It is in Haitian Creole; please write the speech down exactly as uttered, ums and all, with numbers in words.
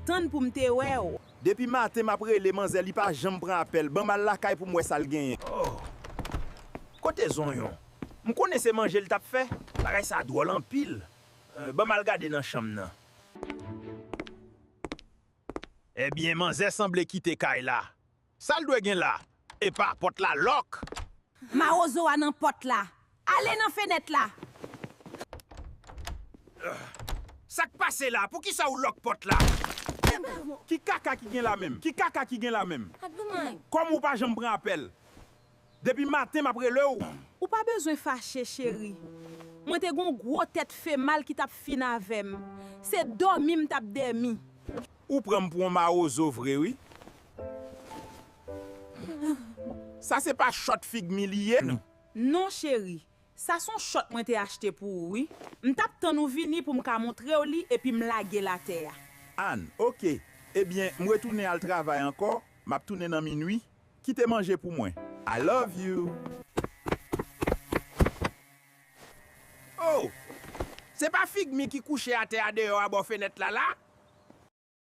Tann pou m te wè w. Depi maten m ap rele manzè, li pa janm pran apèl. Ban m al lakay pou m wè sa l genyen. Oh. Kote Zonyon? M konnen se manje l t ap fè. Bagay sa dwòl anpil. Euh, ban m al gade nan chanm nan. Ebyen, manzè sanble kite kay la. Sa l dwe gen la? Epa, pòt la lòk. Mawozo a nan pòt la. Ale nan fenèt la. Sa k pase la? Poukisa w lòk pòt la? Ki kaka ki gen la menm? Ki kaka ki gen la menm? Kòman w pa janm pran apèl? Depi maten m ap rele w. Ou pa bezwen fache, cheri. Mwen te gon gwo tèt fè mal ki t ap fin avè m. Se dòmi m t ap dèmi. Ou pran m pou yon mawozo vre, wi. Sa se pa chòt fig mi li ye? Non, cheri. Sa se yon chòt mwen te achte pou ou, wi. M t ap tann ou vini pou m ka montre w li epi m lage l atè a. Ann, oke. Ebyen, m retounen al travay ankò. M ap tounen nan minwi. Kite manje pou mwen. I love you. Oh! Se pa fig mi ki kouche atè a deyò a bò fenèt la la?